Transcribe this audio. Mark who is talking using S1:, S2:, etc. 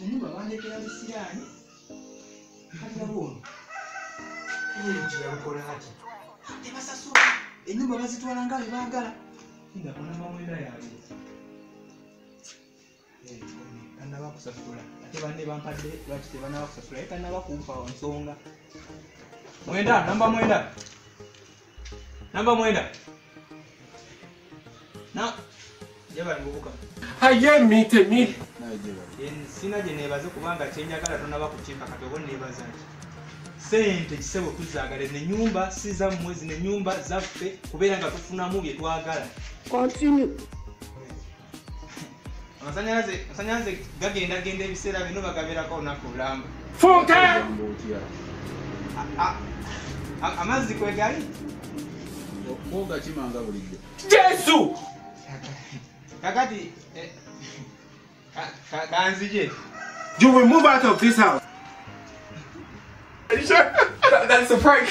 S1: Ennyumba bandekera bisiraani. Kati nabo ono yalukola ati tebasasula, ennyumba bazitwala nga bwe baagala. Ndako namba 9 yaliwo. Tannaba kusasula, ate banne bampadde lwaki tebanaba kusasula, ye tannaba kumpa nsonga. 9, namba 9, namba 9. Na jebali muvubuka.
S2: Aye mi temi.
S1: Sina gye neebaze kubanga kyenjagala tonaba kukimpa, kati oba neebaza ki? Sente kisebo tuzaagala, ennyumba si zammwe, zino ennyumba zaffe kubeera nga tufunamu bye twagala.
S3: Continue.
S1: Amasanyalaze gagendagenda ebiseera bino, bagabeerako olunaku lulamba.
S2: Funke!
S1: Amazzi kwe gali?
S4: Ogakimanga bulijjo.
S2: Jesu!
S1: Kakati kanzije.
S2: You will move out of this house. Are you sure? That's a prank.